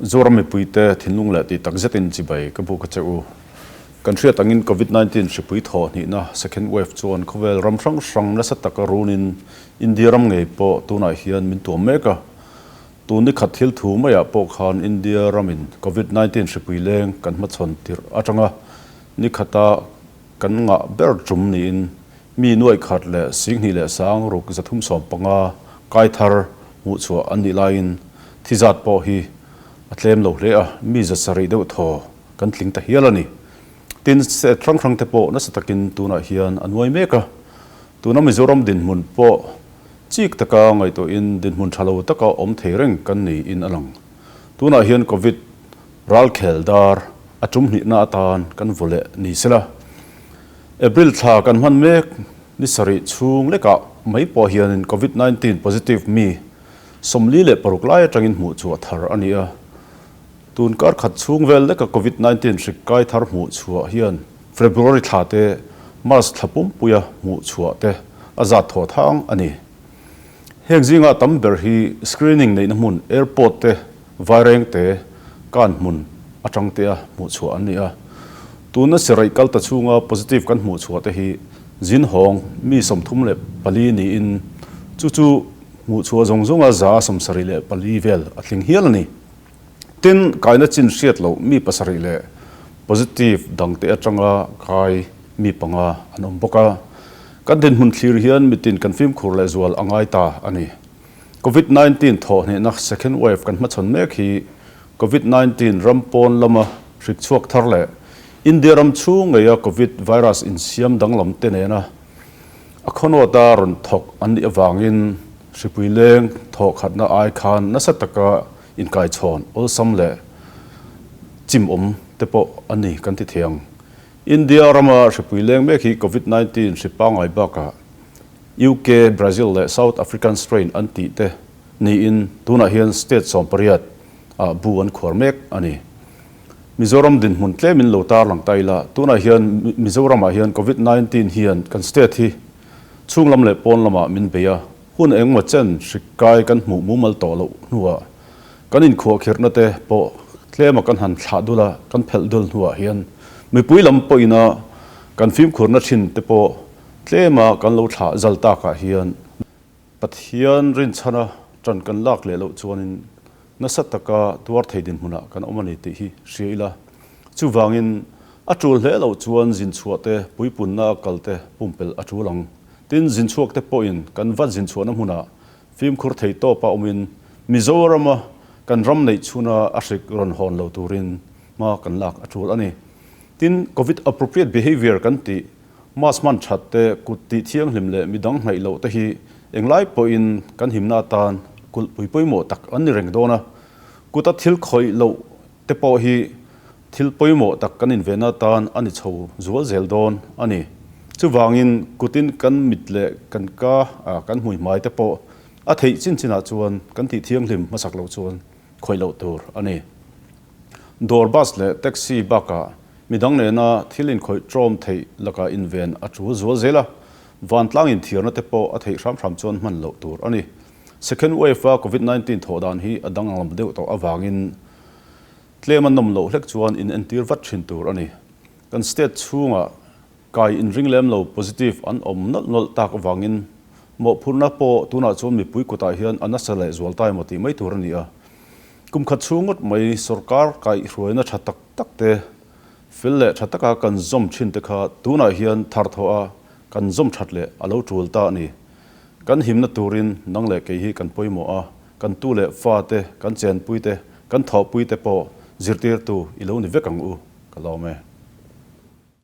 Zoram mipuite thinlung leh tih tak zetin chibai ka buk a che u. Kan hriat angin Covid 19 hripui thawh hnihna, second wave, chuan khawvel ram hrang hrang nasa taka runin India ram ngei pawh tunah hian min tuam mek a. Tun ni khat thil thu maiah pawh khan India ramin Covid 19 hripui leng kan hmachhawn tirh atanga ni khata kan ngah ber tum niin mi nuaih khat leh singhnih leh sang ruk 315 kai thar hmuh chhuah an nih laiin thi zat pawh hi a tlem lo hle a, mi 700 deuh thaw kan tling ta hial a ni. Tin, state hrang hrang te pawh nasa takin tunah hian a nuai mek a, tuna Mizoram dinhmun pawh chik taka ngaihtuahin dinhmun tha lo taka awm thei reng kan niin a lang. Tunah hian Covid ralkhel dar a tum hnihna atan kan vaw leh ni sela. April thla kan hman mek ni sarih chhung lekah mai pawh hianin Covid 19 positive mi 46 lai atangin hmuh chhuah thar a ni a. Tun kar khat chhung vel leka Covid 19 hrik kai thar hmuh chhuah hian February thla te March thla pumpuia hmuh chhuah te a zat thaw thang a ni. Heng zinga tam ber hi screening neihna hmun airport te vaireng te kan hmun atang te a hmuh chhuah an ni a. Tuna siraih kal ta chhunga positive kan hmuh chhuah te hi zin hawng mi 34 niin chu chu hmuh chhuah zawng zawnga 74 vel a tling hial a ni. Tin, kaina chin hriat loh mi pasarih leh positive dangte atanga kai mi panga an awm bawk a. Kan dinhmun thlir hian mitin kan fimkhur leh zual a ngai ta a ni. Covid 19 thawh hnehna second wave kan hmachhawn mek hi Covid 19 ram pawn lama hrik chhuak thar leh India ram chhung ngeia Covid virus insiam danglam te nena a khawnawta rawn thawk an nih avangin hripui leng thawh khatna ai khan nasa taka inkaichhawn awlsam leh chimawm te pawh a ni kan ti thei ang. India rama hripui leng mek hi Covid 19 hri pangngai bakah UK, Brazil leh South African strain an tih te niin tunah hian state 18 ah bu an khuar mek a ni. Mizoram dinhmun tlemin lo tarlang ta ila, tunah hian Mizoramah hian Covid 19 hian kan state hi chhunglam leh pawn lamah min bei a, hun engmaw chen hrik kai kan hmuh mumal tawh loh hnuah kan inkhuahkhirhna te pawh tlema kan han thlah dul a, kan phelh dul hnuah hian mipui lam pawhina kan fimkhurna thin te pawh tlema kan lo thlah zal takah hian Pathian rinchhana tan kan lak leh loh chuanin nasa taka tuar thei dinhmunah kan awm a ni tih hi hria ila. Chuvangin a tul hle loh chuan zin chhuah te, puipunna a kal te pumpelh a tul ang. Tin, zin chhuak te pawhin kan vat zin chhuahna hmunah fimkhur thei tawpa awmin Mizorama kan ram neih chhuna a hrik rawn hawn lo turin hma kan lak a tul a ni. Tin, Covid appropriate behaviour kan tih Mask hman that te, kut tih thianghlim leh midang hnaih loh te hi englai pawhin kan himna atan kulhpui pawimawh tak an ni reng dawn a. Kuta thil khawih loh te pawh hi thil pawimawh tak kan invenna atan a ni chho zual zel dawn a ni. Chuvangin kutin kan mit leh kan ka, kan hmui hmai te pawh a theih chin chinah chuan kan tih thianghlim hmasak loh chuan khawih loh tur a ni. Dawr bus leh taxi bakah midang nena thil inkhawih ṭawm theih lakah inven a ṭul zual zel a, vantlang inthiarna te pawh a theih hram hram chuan hman loh tur a ni. Second wave-a Covid 19 thawh dan hi a danglam deuh tawh avangin tlem a nawm loh hlek chuan in entir vat thin tur a ni. Kan state chhungah kai inring lem lo positive an awm nawlh nawlh tak avangin mawhphurhna pawh tunah chuan mipui kutah hian a nasa leh zual ta emaw tih mai tur a ni a. Kum khat chhung ngawt mai sorkar kaihhruaina tha tak tak te, fel leh tha taka kan zawm thin te kha tunah hian thar thawh a kan zawm that leh a lo tul ta a ni. Kan himna turin nang leh kei hi kan pawimawh a, kan tu leh fa te, kan chenpui te, kan thawhpui te pawh zirtirtu i lo ni vek ang u, ka lawm e.